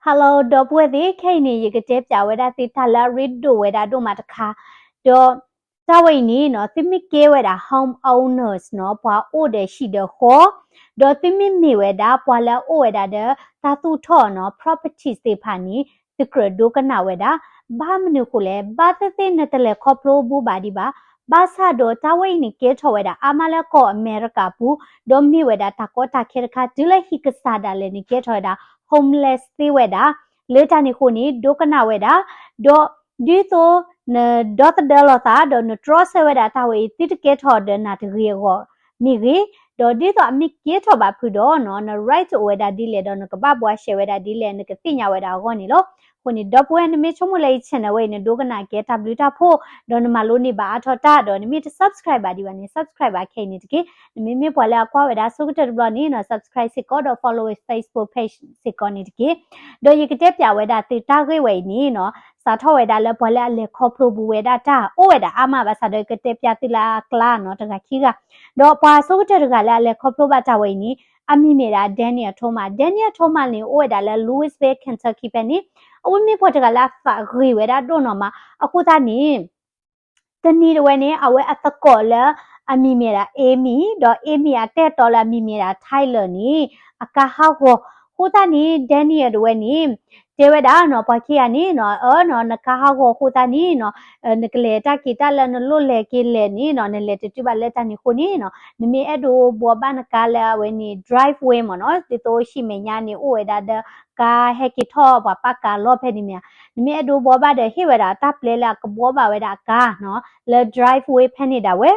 Hello ဒီပုၢ်ဝဲၢ်သ့ၣ်, ခဲအံၤန့ၣ် ယကတဲပၠးဝဲဒၣ်သုတၢ်လၢအရ့ဒိၣ်ဝဲဒၣ်ဒိၣ်မးတခါ, ဒီးတၢ်ဝဲအံၤန့ၣ်နီၤ သုမ့ၢ်ကဲဝဲဒၣ် homeowners နီၤ, ပှၤအိၣ်ဒီးဟံၣ်ဒီးဃီ, ဒီးသုမ့ၢ်မ့ၢ်ဝဲဒၣ်ပှၤလၢအအိၣ်ဝဲဒၣ်ဒီးတၢ်သူၣ်ထီၣ်နီၤ properties သ့ၣ်တဖၣ်န့ၣ် သုကြၢးဒိကနၣ်ဝဲဒၣ်, ဘၣ်မနုၤဃိလဲၣ်, ဘၣ်သ့ၣ်သ့ၣ်နတလဲၤခီဖျိဘူးဘၣ်ဒံးဘၣ်, ဘၣ်ဆၣ်ဒီးတၢ်ဝဲအံၤန့ၣ်ကဲထီၣ်ဝဲဒၣ်အါမးလၢကီၢ်အမဲရကၤပူၤ, ဒီးမ့ၢ်ဝဲဒၣ်တၢ်ကီတၢ်ခဲတခါ တုၤလၢဟံၣ်ကစၢ်ဒၣ်လဲာ်န့ၣ် ကဲထီၣ်ဝဲဒၣ် homeless သ့ဝဲဒၣ်, လၢတၢ်န့ၣ်အဃိန့ၣ် ဒိကနၣ်ဝဲဒၣ်, ဒီးဒ်သိးနဒီသဒၢလိာ်သး ဒီးနတြီဆၢဝဲဒၣ်တၢ်ဝဲအံၤ သုတကဲထီၣ်ဒီးနၤတဂ့ၤအဂီၢ်မ့ၢ်ဂ့ၤ, ဒီးဒ်သိးအမ့ၢ်ကဲထီၣ်ဘၣ်ဖုးဒီးနီၤ န right အိၣ်ဝဲဒၣ်ဒ်လဲၣ် ဒီးနကဘၣ်ဘှါရှဲဝဲဒၣ်ဒ်လဲၣ် နကသ့ၣ်ညါဝဲဒၣ်အဂီၢ်န့ၣ်လီၤ. အဃိန့ၣ် ဒီပုၢ်ဝဲၢ် နမ့ၢ်ဆိကမိၣ်လၢယ channel ဝဲအံၤ နဒိကနၣ်ကဲတၢ်ဘျုးတၢ်ဖှိၣ် ဒီးနမၤလိန့ၢ်ဘၣ်အါထီၣ်တၢ် ဒီးနမ့ၢ်တ subscribe ဘၣ်ဒံးဘၣ်န့ၣ် subscribe ဘၣ်ခဲအံၤန့ၣ်တက့ၢ်. နမ့မ့ၢ်ပှၤလၢအကွၢ်ဝဲဒၣ်ဆိကတၢၢ်တဘျီန့ၣ်နီၤ subscribe စ့ၢ်ကီး ဒီး follow Facebook page စ့ၢ်ကီးန့ၣ်တက့ၢ်. ဒီးယကတဲပၠးဝဲဒၣ်သုတၢ်ဂ့ၢ်ဝဲအံၤန့ၣ်နီၤ စးထီၣ်ဝဲဒၣ်လၢပှၤလၢအလဲၤခီဖျိဘူးဝဲဒၣ်တၢ် အိၣ်ဝဲဒၣ်အါမးဘၣ်ဆၣ်ဒီး ယကတဲပၠးသုလၢအကျါနီၤ တဂၤခံဂၤ, ဒီးပှၤဆိကတၢၢ်တဂၤလၢအလဲၤခီဖျိဘၣ်တၢ်ဝဲအံၤန့ၣ် အမံၤမ့ၢ်ဒၣ် Daniel Thomas, Daniel Thomas န့ၣ် အိၣ်ဝဲဒၣ်လၢ Louisville, Kentucky ဖဲန့ၣ်, အဝဲမ့ၢ်ပှၤတဂၤလၢအသးဂ့ၤဝဲဒၣ်ဒိၣ်နီၢ်မး, အဃိသတးန့ၣ် တနံၤတဝဲန့ၣ် အဝဲအသကိးလၢအမံၤမ့ၢ်ဒၣ် Amy, ဒီး Amy အတၢ်အဲၣ်တီလၢအမံၤမ့ၢ်ဒၣ် Tyler န့ၣ် အကါဟးဂီၤ, အဃိသတးန့ၣ် Daniel တဝဲန့ၣ် တဲဝဲဒၣ်နီၤ ပှၤခံဂၤန့ၣ်နီၤ အၢနီၤ နကါဟးဂီၤအဃိသတးန့ၣ်နီၤ နကလဲၤတၢ်က့ၤတၢ်လၢနလိၣ်လဲၤက့ၤလဲၤန့ၣ်နီၤ နလဲၤတတုၤဘၣ်လၢတၢ်န့ၣ်အဃိန့ၣ်နီၤ နမ့ၢ်အဲၣ်ဒိးဘှီဘၣ်နကါလၢအဝဲန့ၣ် driveway မ့ၢ်နီၤ ဒ်သိးဟံၣ်မဲာ်ညါန့ၣ် အိၣ်ဝဲဒၣ်ဒီးကါဟဲက့ၤထီၣ်ပှၤပာ်ကါလီၢ်ဖဲန့ၣ်မ့ၢ်ဧါ, နမ့ၢ်အဲၣ်ဒိးဘှီဘၣ်ဒီး ဟ့ၣ်ဝဲဒၣ်တၢ်ပျဲလၢအကဘှီဘၣ်ဝဲဒၣ်အကါနီၤ လၢ driveway ဖဲန့ၣ်ဒၣ်ဝဲ,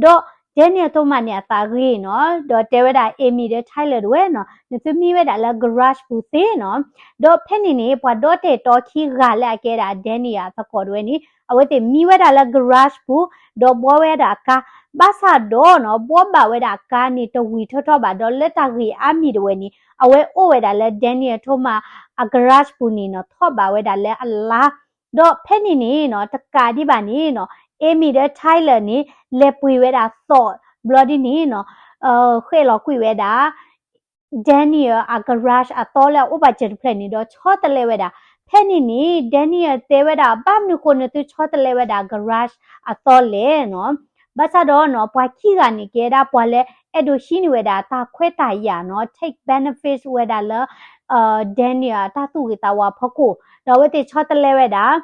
ဒီး Daniel Thomas န့ၣ် အသးဂ့ၤနီၤ ဒီးတဲဝဲဒၣ် Amy ဒီး Tyler တဝဲနီၤ နသုမံဝဲဒၣ်လၢ garage ပူၤသ့နီၤ, ဒီးဖဲန့ၣ်န့ၣ် ပှၤဒီတၢ်အဲၣ်တီခံဂၤလၢအကဲဒၣ် Daniel အသကိးတဝဲန့ၣ် အဝဲသ့ၣ်မံဝဲဒၣ်လၢ garage ပူၤ, ဒီးဘှီဝဲဒၣ်အကါ, ဘၣ်ဆၣ်ဒီးနီၤ ဘှီဘၣ်ဝဲဒၣ်အကါန့ၣ် တဝံၤထီၣ်ထီၣ်ဘၣ်, ဒီးလၢတၢ်ဂ့ၢ်အါမံၤတဝဲန့ၣ် အဝဲအိၣ်ဝဲဒၣ်လၢ Daniel Thomas အ garage ပူၤန့ၣ်နီၤ ထီၣ်ဘးဝဲဒၣ်လၢအလါ ဒီးဖဲန့ၣ်န့ၣ်နီၤ တကးဒံးဘၣ်န့ၣ်နီၤ Amy ဒီး Tyler န့ၣ် လဲၤပှ့ၤဝဲဒၣ်သီးဘျီဒ်န့ၣ်နီၤ ဃဲၣ်လီၤကွံာ်ဝဲဒၣ် Daniel အ garage အသီလၢအအိၣ်ဘၣ်စၢၤတဖျၢၣ်န့ၣ်ဒီး ဆီတလဲဝဲဒၣ်. ဖဲန့ၣ်န့ၣ် Daniel တဲဝဲဒၣ် ဘၣ်မနုၤဃိနသုဆီတလဲဝဲဒၣ် garage အသီလဲၣ်နီၤ. ဘၣ်ဆၣ်ဒီးနီၤ ပှၤခံဂၤန့ၣ် ကဲဒၣ်ပှၤလၢအဲၣ်ဒိးဟံးန့ၢ်ဝဲဒၣ်တၢ်ခွဲးတၢ်ယာ်နီၤ take benefit ဝဲဒၣ်လၢ Daniel အတၢ်သူၣ်ဂ့ၤသးဝါအဖီခိၣ်, ဒီးအဝဲသ့ၣ်ဆီတလဲဝဲဒၣ်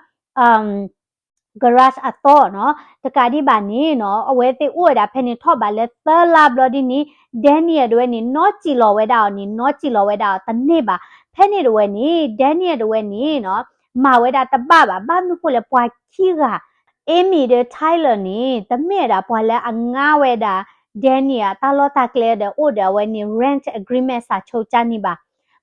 garage အသီနီၤ. တကးဒံးဘၣ်န့ၣ်နီၤ အဝဲသ့ၣ်အိၣ်ဝဲဒၣ်ဖဲန့ၣ်ထီၣ်ဘးလၢသၢလါဘျီဒ်န့ၣ် Daniel တဝဲန့ၣ် နီၢ်စံၣ်လီၤဝဲဒၣ်အီၤန့ၣ် နီၢ်စံၣ်လီၤဝဲဒၣ်အီၤတန့ၢ်ဘၣ်. ဖဲန့ၣ်တဝဲန့ၣ် Daniel တဝဲန့ၣ်နီၤ မၤဝဲဒၣ်တဘၣ်ဘၣ်. ဘၣ်မနုၤဃိလဲၣ် ပှၤခံဂၤ Amy ဒီး Tyler န့ၣ် တမ့ၢ်ဝဲဒၣ်ပှၤလၢအငါဝဲဒၣ် Daniel အတၢ်လီၢ်တၢ်ကျဲဒီးအိၣ်ဒီးအဝဲန့ၣ် rent agreement စးဆိကၠၢန့ၣ်ဘၣ်.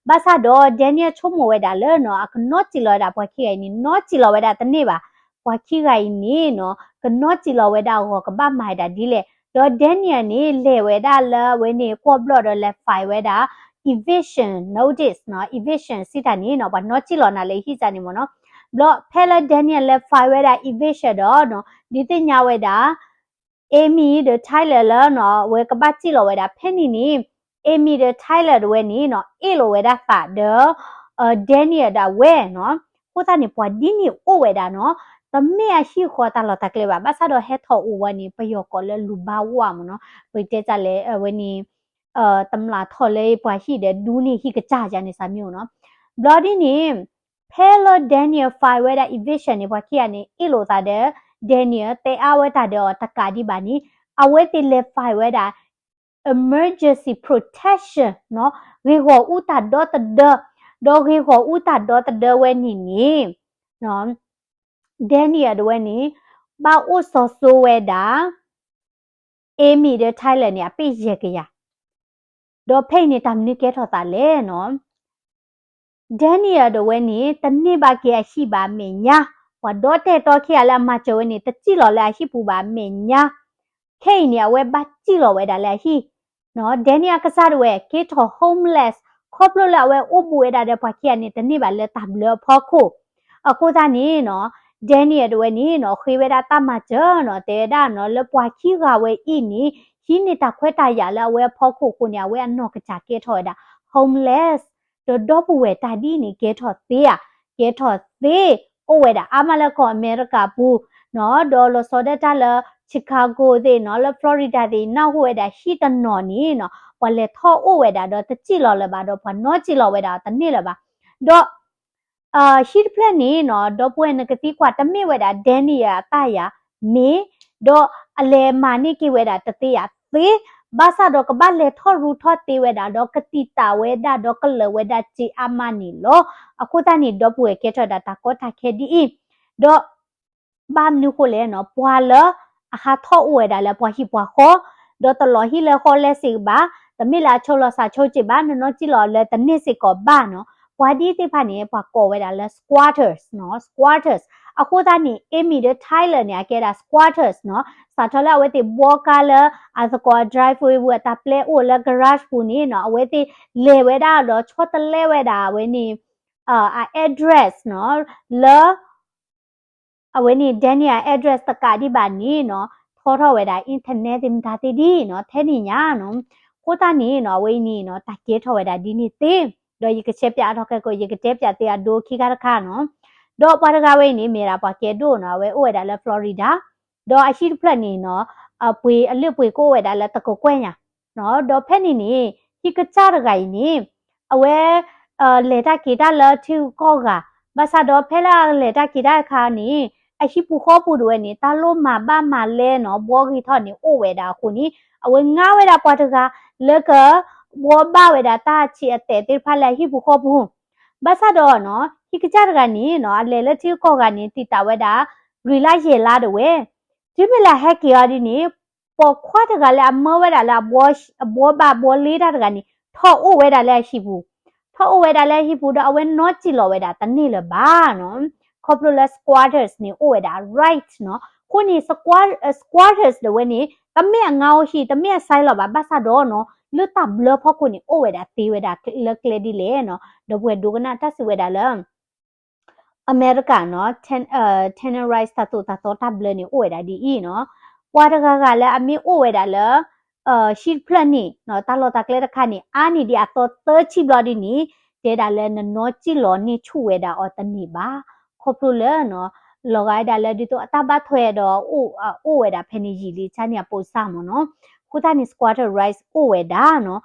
ဘၣ်ဆၣ်ဒီး Daniel ဆိကမိၣ်ဝဲဒၣ်လၢနီၤ အကနီၢ်စံၣ်လီၤဝဲဒၣ်ပှၤခံဂၤအံၤန့ၣ် နီၢ်စံၣ်လီၤဝဲဒၣ်တန့ၢ်ဘၣ်. ပှၤခံဂၤအံၤန့ၣ်နီၤ ကနီၢ်စံၣ်လီၤဝဲဒၣ်အဂီၢ် ကဘၣ်မၤဝဲဒၣ်ဒ်လဲၣ်. ဒီး Daniel န့ၣ် လဲၤဝဲဒၣ်လၢအဝဲန့ၣ် ကွီၢ်ဘျီၣ်ဒီးလဲၤ file ဝဲဒၣ် eviction notice နီၤ. Eviction စံးတၢ်န့ၣ်နီၤ ပှၤနီၢ်စံၣ်လီၤနၤလၢဟံၣ်စၢ်န့ၣ်မ့ၢ်နီၤ. ဘျီဖဲလၢ Daniel လဲၤ file ဝဲဒၣ် eviction ဒီးနီၤ ဒုးသ့ၣ်ညါဝဲဒၣ် Amy ဒီး Tyler လၢနီၤ အဝဲကဘၣ်စံၣ်လီၤဝဲဒၣ်ဖဲန့ၣ်န့ၣ် Amy ဒီး Tyler တဝဲန့ၣ်နီၤ အ့ၣ်လိာ်ဝဲဒၣ်သးဒီး Daniel ဒၣ်ဝဲနီၤ. အဃိသတးန့ၣ် ပှၤဒ်န့ၣ်အိၣ်ဝဲဒၣ်နီၤ တမ့ၢ်အဟံၣ်ဃီတၢ်လီၢ်တၢ်ကျဲဘၣ်. ဘၣ်ဆၣ်ဒီးဟဲထီၣ်အိၣ်ဝဲန့ၣ် ပယီၤကိးလၢလူၤဘါဝါမ့ၢ်နီၤ ပတဲတၢ်လဲၣ် အဝဲန့ၣ် တမျၢ်ထီၣ်လၢပှၤဟံၣ်ဒီးဒူန့ၢ်ဟံၣ်ကစၢ်ယါန့ၣ် စၢ်မ့ၢ်အိၣ်နီၤ. ဘျီဒ်န့ၣ် ဖဲလၢ Daniel file ဝဲဒၣ် eviction န့ၣ် ပှၤခံဂၤန့ၣ် အ့ၣ်လိာ်သးဒီး Daniel တဲအါဝဲတၢ်ဒီးအီၤ တကးဒံးဘၣ်န့ၣ် အဝဲသ့ၣ်လဲၤ file ဝဲဒၣ် emergency protection နီၤ ဂ့ၢ်ဂီၢ်အူတၢ်ဒီသဒၢ ဒီးဂ့ၢ်ဂီၢ်အူတၢ်ဒီသဒၢဝဲန့ၣ်န့ၣ် Daniel တဝဲန့ၣ် ဘၣ်အိၣ်စီၤစိဝဲဒၣ် Amy ဒီး Tyler န့ၣ် အပ့ၢ်ယဲၢ်ကယၤ ဒီးဖဲအံၤန့ၣ် တၢ်မနုၤကဲထီၣ်သးလဲၣ်နီၤ Daniel တဝဲန့ၣ် တန့ၢ်ဘၣ်က့ၤအဟံၣ်ဘၣ်အမဲာ်ညါ, ပှၤဒီတၢ်အဲၣ်တီခံဂၤလၢအမၤစၢၤဝဲန့ၣ် တစံၣ်လီၤလၢအဟံၣ်ပူၤဘၣ်အမဲာ်ညါ, ခဲအံၤန့ၣ် အဝဲဘၣ်စံၣ်လီၤဝဲဒၣ်လၢအဟံၣ်, Daniel အကစၢ်တဝဲ ကဲထီၣ် homeless ခီဖျိလၢအဝဲအိၣ်ဘူးဝဲဒၣ်ဒီးပှၤခံဂၤန့ၣ် တန့ၢ်ဘၣ်လၢတၢ်ဘျၢအဖီခိၣ်, အဃိသတးန့ၣ်နီၤ Daniel တဝဲန့ၣ်နီၤ ဃ့ဝဲဒၣ်တၢ်မၤစၢၤနီၤ တဲဝဲဒၣ်နီၤ လၢပှၤခံဂၤဝဲအံၤန့ၣ် ဟံးန့ၢ်တၢ်ခွဲးတၢ်ယာ်လၢအဝဲအဖီခိၣ်အဃိန့ၣ် အဝဲအနီၢ်ကစၢ်ကဲထီၣ်ဝဲဒၣ် homeless ဒီးဒီပုၢ်ဝဲၢ်တၢ်ဒ်အံၤန့ၣ် ကဲထီၣ်သ့ဧါ, ကဲထီၣ်သ့, အိၣ်ဝဲဒၣ်အါမးလၢကီၢ်အမဲရကၤပူၤနီၤ, ဒီးလီၤဆီဒၣ်တၢ်လၢ Chicago သ့ၣ်နီၤ, လၢ Florida သ့ၣ် နၢ်ဟူဝဲဒၣ်ဟံၣ်တနီၤန့ၣ်နီၤ, ပှၤလဲၤထီၣ်အိၣ်ဝဲဒၣ်ဒီးတစံၣ်လီၤလၢၤဘၣ်ဒီး ပှၤနီၣ်စံၣ်လီၤဝဲဒၣ်တန့ၢ်လၢၤဘၣ်. ဒီး ဟံၣ်တဖျၢၣ်န့ၣ်နီၤ, ဒီပုၢ်ဝဲၢ်နကသံကွၢ် တမ့ၢ်ဝဲဒၣ် Daniel အတၢ်ယၤမ့ၢ်, ဒီးအလဲၤမၤန့ၢ်က့ၤဝဲဒၣ်တသ့ဧါသ့, ဘၣ်ဆၣ်ဒီးကဘၣ်လဲၤထီၣ်ရူထီၣ်သ့ဝဲဒၣ် ဒီးကတံာ်တာ်ဝဲဒၣ်ဒီးကလၢာ်ဝဲဒၣ်စ့အါမးန့ၣ်လီၤ. အဃိသတးန့ၣ် ဒီပုၢ်ဝဲၢ်ကဲထီၣ်ဝဲဒၣ်တၢ်ကီတၢ်ခဲဒ်အံၤ, ဒီး ဘၣ်မနုၤဃိလဲၣ်နီၤ, ပှၤလၢအဟးထီၣ်အိၣ်ဝဲဒၣ်လၢပှၤဟံၣ်ပှၤဃီ, ဒီးတလီၤဟံၣ်လၢဃီလဲစ့ၢ်ကီးဘၣ်, တမ့ၢ်လၢအဆိလီၤစၢ်ဆိစ့ၢ်ဘၣ်, နနီၣ်စံၣ်လီၤလၢတန့ၢ်စ့ၢ်ကီးဘၣ်နီၤ, ပှၤဒ်သ့ၣ်တဖၣ်န့ၣ် ပှၤကိးဝဲဒၣ်လၢ squatters နီၤ, squatters. အဃိသတးန့ၣ် Amy ဒီး Tyler န့ၣ် အကဲဒၣ် squatters နီၤ, စးထီၣ်လၢအဝဲသ့ၣ်ဘှီကါလၢအသကိး driveway ပူၤ အတၢ်ပျဲအိၣ်လၢ garage ပူၤန့ၣ်နီၤ, အဝဲသ့ၣ်လဲၤဝဲဒၣ်ဒီးဆီတလဲဝဲဒၣ်အဝဲန့ၣ် အ address နီၤ, လၢ အဝဲန့ၣ် Daniel address တကးဒံးဘၣ်န့ၣ်နီၤ, ထီထီၣ်ဝဲဒၣ် internet သ့ၣ်မတၤသ့ၣ်ဒ်နီၤ, ထဲန့ၣ်ညါနီၤ. အဃိသတးန့ၣ်နီၤ, အဝဲအံၤန့ၣ်နီၤ, တၢ်ကဲထီၣ်ဝဲဒၣ်ဒ်န့ၣ်သ့, ဒီးယကရှဲပၠးအါထီၣ်ခဲကိာ် ယကတဲပၠးသ့အဒိခံခါတခါနီၤ. ဒီးပှၤတဂၤဝဲအံၤန့ၣ် မ့ၢ်ဒၣ်ပှၤကဲဒိၣ်နီၤ, အဝဲအိၣ်ဝဲဒၣ်လၢ Florida, ဒီးအဟံၣ်တဖျၢၣ်န့ၣ်နီၤ, အပှ့ၤအလုၢ်အပှ့ၤကအိၣ်ဝဲဒၣ်လၢတကကွဲၢ်ညါ ဒီးဖဲန့ၣ်န့ၣ် ဟံၣ်ကစၢ်တဂၤအံၤန့ၣ် အဝဲ လဲၤတၢ်က့ၤတၢ်လၢထံဂုၤကီၢ်ဂၤ, ဘၣ်ဆၣ်ဒီးဖဲလၢအလဲၤတၢ်က့ၤတၢ်အခါန့ၣ် အဟံၣ်ပူၤဃီပူၤဒၣ်ဝဲန့ၣ် တၢ်လိၣ်မၤဘၣ်မၤလဲနီၤ ဘှီဂ့ၤထီၣ်န့ၣ်အိၣ်ဝဲဒၣ်အဃိန့ၣ် အဝဲငါဝဲဒၣ်ပှၤတဂၤလၢက ဘှီဘၣ်ဝဲဒၣ်တၢ်ဆံးအသဲးသ့ၣ်တဖၣ်လၢအဟံၣ်ပူၤဃီပူၤ, ဘၣ်ဆၣ်ဒီးနီၤ ဟံၣ်ကစၢ်တဂၤန့ၣ်နီၤ အလဲၤလၢထံဂုၤကီၢ်ဂၤန့ၣ် တံာ်တာ်ဝဲဒၣ် လွံၢ်လါယဲၢ်လါဒၣ်ဝဲ, တုၤမ့ၢ်လၢဟဲက့ၤအီၤဒ်န့ၣ် ပိာ်ခွါတဂၤလၢအမၢဝဲဒၣ်လၢအဘှီဘၣ်ဘှီလ့တၢ်တဂၤန့ၣ် ထီၣ်အိၣ်ဝဲဒၣ်လၢအဟံၣ်ပူၤ, ထီၣ်အိၣ်ဝဲဒၣ်လၢအဟံၣ်ပူၤဒီး အဝဲနီၣ်စံၣ်လီၤဝဲဒၣ်တန့ၢ်လၢၤဘၣ်နီၤ, ခီဖျိလၢ squatters န့ၣ် အိၣ်ဝဲဒၣ် right နီၤ, အဃိန့ၣ် squatters ဒၣ်ဝဲန့ၣ် တမ့ၢ်အငါအိၣ်ဟံၣ် တမ့ၢ်အစဲလီၤဘၣ် ဘၣ်ဆၣ်ဒီးနီၤ လၢတၢ်ဘျၢဖီခိၣ်န့ၣ် အိၣ်ဝဲဒၣ်သ့ဝဲဒၣ်လၢကျဲဒ်လဲၣ်နီၤ, ဒီပုၢ်ဝဲၢ်ဒိကနၣ်တၢ်စံးဝဲဒၣ်လၢ အမဲရကၤနီၤ tenant rights တၢ်သိၣ်တၢ်သီတၢ်ဘျၢန့ၣ် အိၣ်ဝဲဒၣ်ဒ်အံၤနီၤ, ပှၤတဂၤဂၤလၢအမ့ၢ်အိၣ်ဝဲဒၣ်လၢ ဟံၣ်တဖျၢၣ်န့ၣ်နီၤ တၢ်လီၢ်တၢ်ကျဲတခါန့ၣ် အါန့ၢ်ဒံးအသီသၢဆံဘျီဒ်န့ၣ် တဲဒၣ်လၢနနီၣ်စံၣ်လီၤန့ၢ်ဆူၣ်ဝဲဒၣ်အီၤတန့ၢ်ဘၣ်, ခီဖျိလၢနီၤ လီၤဂာ်ဝဲဒၣ်လၢဒ်သိးအတၢ်ဘၣ်ထွဲဒီး အိၣ်ဝဲဒၣ်ဖဲန့ၣ်ယံာ်လံဆါန့ၣ်အပိာ်စၢ်မ့ၢ်နီၤ, အဃိသတးန့ၣ် squatter rights အိၣ်ဝဲဒၣ်နီၤ,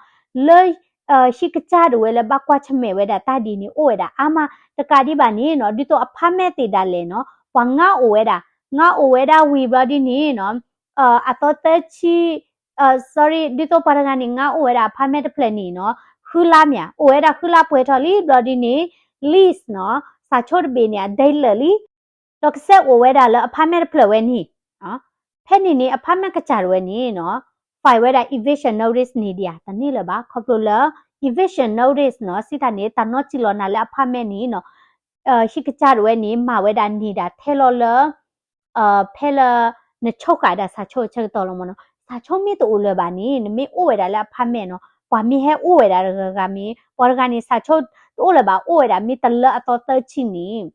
လၢ ဟံၣ်ကစၢ်ဒၣ်ဝဲလၢဘၣ်ကွၢ်ဆၢၣ်မဲာ်ဝဲဒၣ်တၢ်ဒ်န့ၣ် အိၣ်ဝဲဒၣ်အါမး, တကးဒံးဘၣ်န့ၣ်နီၤ ဒ်သိး apartment သ့ၣ်ဒၣ်လဲာ်နီၤ ပှၤငါအိၣ်ဝဲဒၣ်, ငါအိၣ်ဝဲဒၣ်ဝံၤဘျီဒ်န့ၣ်နီၤ အသီသၢဆံ sorry ဒ်သိးပှၤတဂၤန့ၣ် ငါအိၣ်ဝဲဒၣ် apartment တဖျၢၣ်န့ၣ်နီၤ ဃုလါမ့ၢ်ဧါ, အိၣ်ဝဲဒၣ်ဃုလါပှဲၤထီၣ်လံဘျီဒ်န့ၣ် lease နီၤ စးဆိတဘ့ၣ်န့ၣ် အဒဲလၢာ်လံ ဒီးကစဲးအိၣ်ဝဲဒၣ်လၢ apartment တဖျၢၣ်ဝဲန့ၣ်, ဖဲန့ၣ်န့ၣ် apartment ကစၢ်ဒၣ်ဝဲန့ၣ်နီၤ file ဝဲဒၣ် eviction notice န့ၣ်ဒံးဧါ တန့ၢ်လၢၤဘၣ်, ခီဖျိလၢ eviction notice နီၤ စံးတၢ်န့ၣ် တၢ်နီၣ်စံၣ်လီၤနၤလၢ apartment န့ၣ်နီၤ ဟံၣ်ကစၢ်ဒၣ်ဝဲန့ၣ် မၤဝဲဒၣ်န့ၢ်ဒၣ်ထဲလီၤလၢ ဖဲလၢ နဆိၣ်ဃာ်ဒၣ်စးဆိဆၢကတီၢ်လီၤမ့ၢ်နီၤ, စးဆိမ့ၢ်တအိၣ်လၢၤဘၣ်န့ၣ် နမ့ၢ်အိၣ်ဝဲဒၣ်လၢ apartment နီၤ ပှၤမ့ၢ်ဟဲအိၣ်ဝဲဒၣ်တဂၤဂၤမ့ၢ် ပှၤတဂၤန့ၣ် စးဆိတအိၣ်လၢၤဘၣ် အိၣ်ဝဲဒၣ်မ့ၢ်တလၢအသီသၢဆံန့ၣ်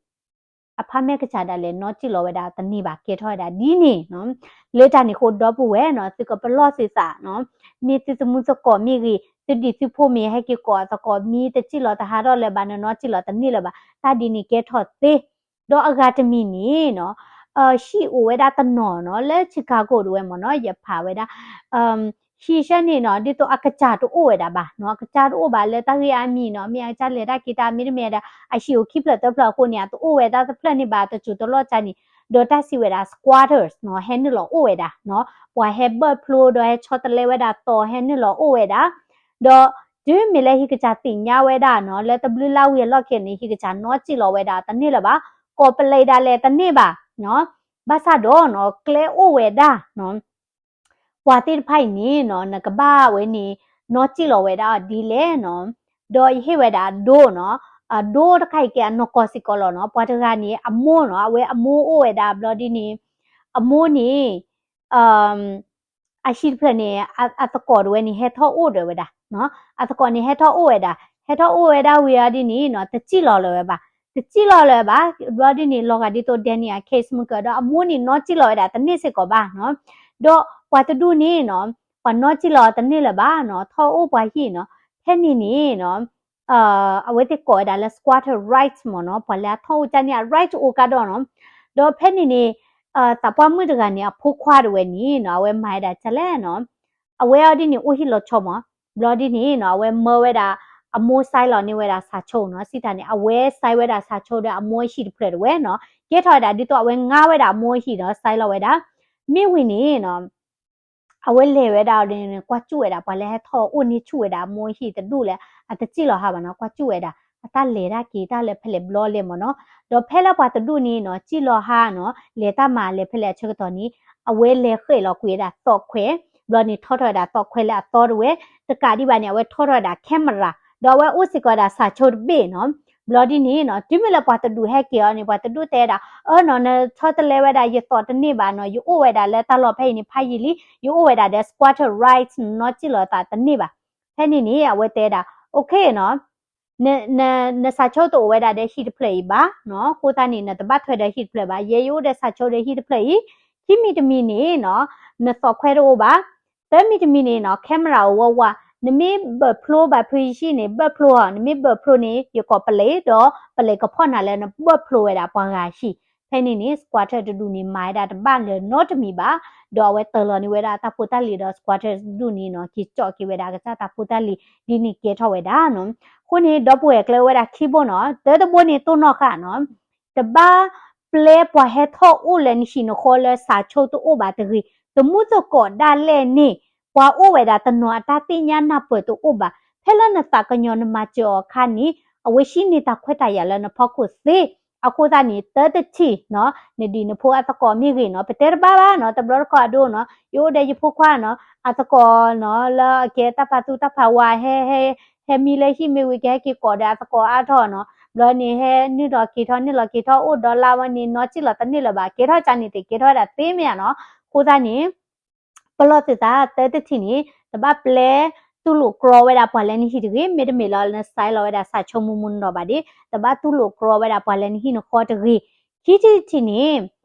apartment ကစၢ်ဒၣ်လဲာ် နီၣ်စံၣ်လီၤဝဲဒၣ်တန့ၢ်ဘၣ် ကဲထီၣ်ဝဲဒၣ်ဒ်န့ၣ်နီၤ, လၢတၢ်န့ၣ်အဃိဒီပုၢ်ဝဲၢ်နီၤ သုကပလီၢ်သုသးနီၤ, မ့ၢ်သုသမူသကိးမ့ၢ်ဂ့ၤ သုဒံၣ်သုဖိမ့ၢ်ဟဲက့ၤကိးအသကိး မ့ၢ်တစံၣ်လီၤတဟးထီၣ်လၢၤဘၣ် နနီၣ်စံၣ်လီၤတန့ၢ်လၢၤဘၣ်, တၢ်ဒ်န့ၣ်ကဲထီၣ်သ့ ဒီးအဂၤတမံၤန့ၣ်နီၤ, ဟံၣ်အိၣ်ဝဲဒၣ်တနီၤနီၤ လၢ Chicago ဒၣ်ဝဲမ့ၢ်နီၤ ယဖးဝဲဒၣ်, ဟံၣ်ဆၢန့ၣ်နီၤ ဒ်သိးအကစၢ်တအိၣ်ဝဲဒၣ်ဘၣ်နီၤ, အကစၢ်တအိၣ်ဘၣ်လၢတၢ်ဂ့ၢ်အါမံၤနီၤ, မ့ၢ်အကစၢ်လဲၤတၢ်က့ၤတၢ်မ့တမ့ၢ်ဒၣ် အဟံၣ်အိၣ်ခံဖျၢၣ်သၢဖျၢၣ်အဃိန့ၣ် အတအိၣ်ဝဲဒၣ်တဖျၢၣ်န့ၣ်ဘၣ် တစိၤတလီၢ်ကၢ်န့ၣ်, ဒီးတၢ်စံးဝဲဒၣ် squatters နီၤ ဟဲနုာ်လီၤအိၣ်ဝဲဒၣ်နီၤ, ပှၤဟဲဘၢၣ်ဖျိဒီးဟဲဆီတလဲဝဲဒၣ်သီ ဟဲနုာ်လီၤအိၣ်ဝဲဒၣ် ဒီးတုၤမ့ၢ်လၢဟံၣ်ကစၢ်သ့ၣ်ညါဝဲဒၣ်နီၤ လၢတဘျုးလါဝံၤအလီၢ်ခံန့ၣ် ဟံၣ်ကစၢ်နီၣ်စံၣ်လီၤဝဲဒၣ်တန့ၢ်လၢၤဘၣ်, ကိးပလံးဒၣ်လဲာ်တန့ၢ်ဘၣ်နီၤ, ဘၣ်ဆၣ်ဒီးနီၤ ကျဲအိၣ်ဝဲဒၣ်နီၤ, ပှၤသ့ၣ်တဖၣ်အံၤန့ၣ်နီၤ နကဘၣ်ဝဲန့ၣ် နီၣ်စံၣ်လီၤဝဲဒၣ်အီၤဒ်လဲၣ်နီၤ, ဒီးယဟ့ၣ်ဝဲဒၣ်အဒိနီၤ, အဒိတခါအံၤကဲအနီၢ်ကီၢ်စ့ၢ်ကီးလီၤနီၤ, ပှၤတဂၤန့ၣ် အမိၢ်နီၤ အဝဲအမိၢ်အိၣ်ဝဲဒၣ်ဘျီဒ်န့ၣ်, အမိၢ်န့ၣ် အဟံၣ်တဖျၢၣ်န့ၣ် အသကိးဒၣ်ဝဲန့ၣ် ဟဲထီၣ်အိၣ်ဒီးဝဲဒၣ်, အသကိးန့ၣ် ဟဲထီၣ်အိၣ်ဝဲဒၣ်, ဟဲထီၣ်အိၣ်ဝဲဒၣ်ဝံၤအီၤဒ်န့ၣ်နီၤ တစံၣ်လီၤလၢၤဝဲဘၣ်, တစံၣ်လီၤလၢၤဘၣ်, ဘျီဒ်န့ၣ် လီၤဂာ်ဒ်သိး Danny အ case မုၢ်ကၢၤ ဒီးအမိၢ်န့ၣ် နီၣ်စံၣ်လီၤဝဲဒၣ်တန့ၢ်စ့ၢ်ကီးဘၣ်နီၤ, ဒီးပှၤတဒူၣ်န့ၣ်နီၤ ပှၤနီၣ်စံၣ်လီၤတန့ၢ်လၢၤဘၣ်နီၤ, ထီၣ်အိၣ်ပှၤဟံၣ်နီၤ, ဖဲန့ၣ်န့ၣ်နီၤ အဝဲသ့ၣ်ကိးဝဲဒၣ်လၢ squatter right မ့ၢ်နီၤ, ပှၤလၢအထီၣ်အိၣ်ကၢ်န့ၣ် အ right အိၣ်ကၢ်ဒီးနီၤ. ဒီးဖဲန့ၣ်န့ၣ် သးပှၢ်မုၣ်တဂၤန့ၣ် အဖိခွါတဝဲန့ၣ်နီၤ အဝဲမၤဝဲဒၣ်ဒ်လဲၣ်နီၤ, အဝဲအီၤဒ်န့ၣ် အိၣ်ဟံၣ်လီၤဆီမး, ဘျီဒ်န့ၣ်နီၤ အဝဲမၢဝဲဒၣ် အမိၢ် sign လီၤန့ၢ်ဝဲဒၣ် စာချုပ် နီၤ, စံးတၢ်န့ၣ် အဝဲ sign ဝဲဒၣ် စာချုပ် ဒီးအမိၢ်ဟံၣ်တဖျၢၣ်တဝဲနီၤ, ကဲထီၣ်ဝဲဒၣ်ဒ်သိးအဝဲငါဝဲဒၣ်အမိၢ်ဟံၣ်နီၤ, sign လီၤဝဲဒၣ်, မ့ၢ်ဝံၤန့ၣ်နီၤ အဝဲလဲၤဝဲဒၣ်ဒီး ကွၢ်စူၣ်ဝဲဒၣ် ပှၤလၢဟဲထီၣ်အိၣ်န့ၢ်ဆူၣ်ဝဲဒၣ်အမိၢ်ဟံၣ်တဒူၣ်လၢ အတစံၣ်လီၤဟါဘၣ်နီၤ, ကွၢ်စူၣ်ဝဲဒၣ် အတၢ်လဲၤတၢ်က့ၤတၢ်လၢဖဲလဲၣ်ဘျီလဲၣ်မ့ၢ်နီၤ. ဒီးဖဲလၢပှၤတဒူၣ်န့ၣ်နီၤ စံၣ်လီၤဟါနီၤ လဲၤတၢ်မၤလဲၤဖဲလဲၣ်အဆၢကတီၢ်န့ၣ် အဝဲလဲၤဃဲးလီၤကွံာ်ဝဲဒၣ်သီၣ်ခွဲး, ဘျီန့ၣ်ထီထီၣ်ဝဲဒၣ်သီၣ်ခွဲးလၢအသီတဝဲ, တကးဒံးဘၣ်န့ၣ် အဝဲထီထီၣ်ဝဲဒၣ် camera, ဒီးအဝဲအိၣ်စ့ၢ်ကီးဝဲဒၣ် စာချုပ် တဘ့ၣ်နီၤ. ဘျီဒ်န့ၣ်နီၤ တုၤမ့ၢ်လၢပှၤတဒူၣ်ဟဲက့ၤအီၤန့ၣ် ပှၤတဒူၣ်တဲဒၣ် အၢနီၤ နထီတလဲဝဲဒၣ်ယသီၣ်တန့ၢ်ဘၣ်နီၤ, ယအိၣ်ဝဲဒၣ်လၢတၢ်လီၢ်ဖဲအံၤန့ၣ် ဖးယံာ်လံ, ယအိၣ်ဝဲဒၣ်ဒီး squatter right နီၤ, စံၣ်လီၤသးတန့ၢ်ဘၣ်. ဖဲန့ၣ်န့ၣ် အဝဲတဲဒၣ် okay နီၤ န န န စာချုပ် တအိၣ်ဝဲဒၣ်ဒီးဟံၣ်တဖျၢၣ်အံၤဘၣ်နီၤ, အဃိသတးန့ၣ် နတဘၣ်ထွဲဒီးဟံၣ်တဖျၢၣ်ဘၣ်, ယဲယအိၣ်ဒီး စာချုပ် ဒီးဟံၣ်တဖျၢၣ်အံၤ, ခံမံၤတမံၤန့ၣ်နီၤ နသီၣ်ခွဲးတအိၣ်ဘၣ်, သၢမံၤတမံၤန့ၣ်နီၤ camera အိၣ်ဝးဝး, နမ့ၢ်ဘၢၣ်ဖျိဘၣ်ဖုယဟံၣ်န့ၣ် ဘၢၣ်ဖျိအီၤ, နမ့ၢ်ဘၢၣ်ဖျိန့ၣ် ယကိးပလံး ဒီးပလံးကဖီၣ်နၤလၢနဘၢၣ်ဖျိဝဲဒၣ်ပှၤဂၤဟံၣ်. ဖဲန့ၣ်န့ၣ် squatter တဒူၣ်န့ၣ် မၤဝဲဒၣ်တဘၣ်လၢၤနီတမံၤဘၣ်, ဒီးအဝဲတ့ၢ်လီၤန့ၢ်ဝဲဒၣ်တၢ်ဖိတၢ်လံၤဒီး squatter တဒူၣ်န့ၣ်နီၤ က့ၤကၠီၣ်က့ၤဝဲဒၣ်အကစၢ်တၢ်ဖိတၢ်လံၤ ဒ်န့ၣ်ကဲထီၣ်ဝဲဒၣ်နီၤ. အဃိန့ၣ် ဒီပုၢ်ဝဲၢ်ကျဲဝဲဒၣ်ခံဘိနီၤ, တၢတဘိန့ၣ်တိၢ်နီၣ်ဃာ်နီၤ တဘၣ်ပျဲပှၤဟဲထီၣ်အိၣ်လၢနဟံၣ်နဃီလၢ စာချုပ် တအိၣ်ဘၣ်တဂ့ၤ, သမူသကိးဒၣ်လဲာ်န့ၣ် ပှၤအိၣ်ဝဲဒၣ်တနီၤအတၢ်သ့ၣ်ညါနၢ်ပၢၢ်တအိၣ်ဘၣ်, ဖဲလၢနသးကညီၤနမၤစၢၤအီၤအခါန့ၣ် အဝဲဟံးန့ၢ်တၢ်ခွဲးတၢ်ယာ်လၢနဖီခိၣ်သ့. အဃိသတးန့ၣ် တၢတထံၣ်နီၤ နဒံၣ်နဖိအသကိးမ့ၢ်ဂ့ၤနီၤ, ပတဲတဘၣ်ဘၣ်နီၤ, တဘျီတခီၣ်အဒိနီၤ ယအိၣ်ဒီးယဖိခွါနီၤ အသကိးနီၤ လၢအကဲတၢ်ပာ်သူၣ်တၢ်ပာ်ဝါ ဟဲ ဟဲ ဟဲမံလၢဟံၣ်မ့ၢ်ဝံၤ ကဟဲက့ၤကိးဒီးအသကိးအါထီၣ်နီၤ, ဘျီန့ၣ် ဟဲနုာ်လီၤက့ၤထီၣ် နုာ်လီၤက့ၤထီၣ် အိၣ်ဒီးလါဝဲန့ၣ် နီၢ်စံၣ်လီၤတန့ၢ်လၢၤဘၣ်, ကဲထီၣ်ကန့ၣ်သ့ၣ် ကဲထီၣ်ဝဲဒၣ်သ့မ့ၢ်ဧါနီၤ. အဃိသတးန့ၣ် ပလီၢ်သုသး တၢတထံၣ်န့ၣ် တဘၣ်ပျဲတူၢ်လိာ်ကြီဝဲဒၣ်ပှၤလၢနဟံၣ်တဂ့ၤ, မ့တမ့ၢ်လၢန sign လီၤဝဲဒၣ် စာချုပ် မူမူနီၢ်နီၢ်ဘၣ်ဒီး တဘၣ်တူၢ်လိာ်ကြီဝဲဒၣ်ပှၤလၢနဟံၣ်နဃီတဂ့ၤ. ခံထံၣ်တထံၣ်န့ၣ် နမ့ၢ်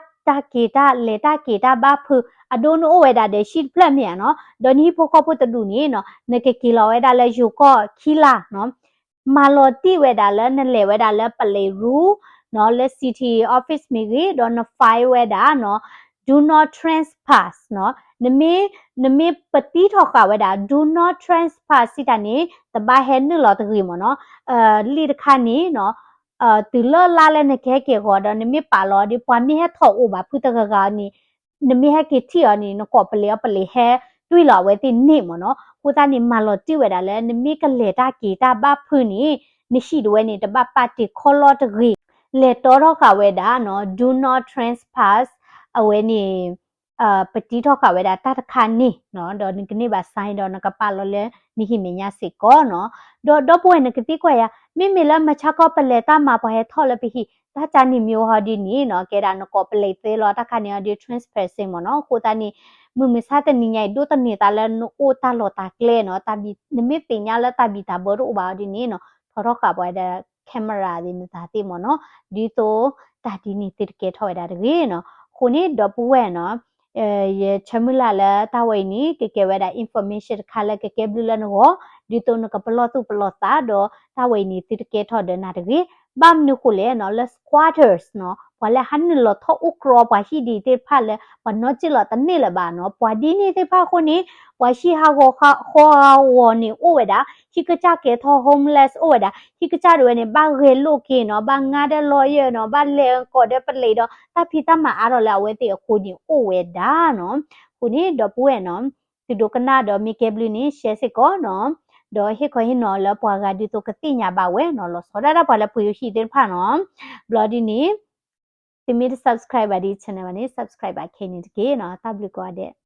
ဟးတၢ်က့ၤတၢ်လဲၤတၢ်က့ၤတၢ်ဘၣ်ဖုး အဒိနအိၣ်ဝဲဒၣ်ဒီးဟံၣ်တဖျၢၣ်မ့ၢ်ဧါနီၤ, ဒီးနဟံၣ်ဖိဃီဖိတဒူၣ်န့ၣ်နီၤ နကက့ၤလီၤဝဲဒၣ်လၢယိၤကီၢ်ခံလါနီၤ, မၤလီၤတံၢ်ဝဲဒၣ်လၢနလဲၤဝဲဒၣ်လၢပလံးရူနီၤ လၢ city office မ့ၢ်ဂ့ၤ, ဒီးန file ဝဲဒၣ်နီၤ do not trespass နီၤ, နမ့ၢ် နမ့ၢ်ပတံထီၣ်ဃာ်ဝဲဒၣ် do not trespass စံးတၢ်န့ၣ် တဘၣ်ဟဲနုာ်လီၤတဂ့ၤမ့ၢ်နီၤ, လံာ်တခါန့ၣ်နီၤ တုၤလၢလါလၢနကဟဲက့ၤဂီၤဒီး နမ့ၢ်ပာ်လီၤဒီး ပှၤမ့ၢ်ဟဲထီၣ်အိၣ်ဘၣ်ဖုတဂၤဂၤန့ၣ် နမ့ၢ်ဟဲက့ၤထံၣ်အီၤန့ၣ် နကိးပလံးအီၤ ပလံးဟဲတွံၢ်လီၤအဝဲသ့ၣ်န့ၣ်မ့ၢ်နီၤ. အဃိသတးန့ၣ် မၤလီၤတံၢ်ဝဲဒၣ်လၢ နမ့ၢ်ကလဲၤတၢ်က့ၤတၢ်ဘၣ်ဖုးန့ၣ် နဟံၣ်တဝဲန့ၣ် တဘၣ်ပာ်တ့ၢ်ခီလီတဂ့ၤ, လဲၤတီထီၣ်ဃာ်ဝဲဒၣ်နီၤ do not trespass အဝဲန့ၣ် ပတံထီၣ်ဃာ်ဝဲဒၣ်တၢ်တခါန့ၣ်နီၤ, ဒီးနကန့ၢ်ဘၣ် sign ဒီးနကပာ်လီၤလၢနဟံၣ်မဲာ်ညါစ့ၢ်ကီးနီၤ. ဒီးဒီပုၢ်ဝဲၢ်နကသံကွၢ်ယၤ မ့မ့ၢ်လၢမုၢ်ဆါခီပလဲၤတၢ်မၤပှၤဟဲထီၣ်လၢပဟံၣ် တၢ်ကန့ၣ်မ့ၢ်အိၣ်ဟီဒ်န့ၣ်နီၤ, ကဲဒၣ်နကိးပလံးသ့လီၤ တၢ်ခါန့ၣ်အီၤဒီး trespassing မ့ၢ်နီၤ. အဃိသတးန့ၣ် မုၢ်မဆါတနံၤညါအံၤ ဒိးသန့ၤသးလၢနအိၣ်တၢ်လီၢ်တၢ်ကျဲနီၤ, နမ့ၢ်သ့ၣ်ညါလၢတၢ်ဘံၣ်တၢ်ဘၢတအိၣ်ဘၣ်အီၤဒ်န့ၣ်နီၤ, ထီထီၣ်ဃာ်ပှၤဒီး camera သ့ၣ်နသးသ့ၣ်မ့ၢ်နီၤ, ဒ်သိးတၢ်ဒ်န့ၣ်သုတကဲထီၣ်ဝဲဒၣ်တဂ့ၤနီၤ. အဃိန့ၣ် ဒီပုၢ်ဝဲၢ်နီၤ ယဆၢမုၢ်လၢ်လၢတၢ်ဝဲအံၤန့ၣ် ကကဲဝဲဒၣ် information တခါလၢကကဲဘျုးလၢနဂီၢ်, ဒ်သိးနကပလီၢ်သူၣ်ပလီၢ်သးဒီး တၢ်ဝဲအံၤန့ၣ် သုတကဲထီၣ်ဒီးနၤတဂ့ၤ. ဘၣ်မနုၤဃိလဲၣ်နီၤ လၢ squatters နီၤ ပှၤလၢဟးနုာ်လီၤထီၣ်အိၣ်ကြီပှၤဟံၣ်ဒံးသ့ၣ်တဖၣ်လၢ ပှၤနီၢ်စံၣ်လီၤတန့ၢ်လၢၤဘၣ်နီၤ, ပှၤဒ်န့ၣ်သ့ၣ်တဖၣ်အဃိန့ၣ် ပှၤဟံၣ်ဟးဂီၤဃီဂီၤန့ၣ်အိၣ်ဝဲဒၣ်, ဟံၣ်ကစၢ်ကဲထီၣ် homeless အိၣ်ဝဲဒၣ်, ဟံၣ်ကစၢ်ဒၣ်ဝဲန့ၣ် ဘၣ်ဂဲၤလိာ်က့ၤနီၤ, ဘၣ်ငါဒီး lawyer နီၤ, ဘၣ်လဲၤကိးဒီးပလံးဒီး တၢ်ဖံးတၢ်မၤအါထီၣ်လၢအဝဲသ့ၣ်အဃိန့ၣ်အိၣ်ဝဲဒၣ်နီၤ. အဃိန့ၣ် ဒီပုၢ်ဝဲၢ်နီၤ သုဒိကနၣ်ဒီးမ့ၢ်ကဲဘျုးန့ၣ် share စ့ၢ်ကီးနီၤ, ဒီးဟ့ၣ်ခီဟ့ၣ်နီၤလၢပှၤဂၤဒ်သိးကသ့ၣ်ညါဘၣ်ဝဲနီၤ, လီၤဆီဒၣ်တၢ်ပှၤလၢပှ့ၤဟံၣ်သ့ၣ်တဖၣ်နီၤ. ဘျီဒ်န့ၣ် သုမ့ၢ်တ subscribe ဘၣ်ဒ် channel ဘၣ်န့ၣ် subscribe ဘၣ်ခဲအံၤန့ၣ်တက့ၢ်နီၤ. တၢ်ဘျုးကိးဂၤဒဲး.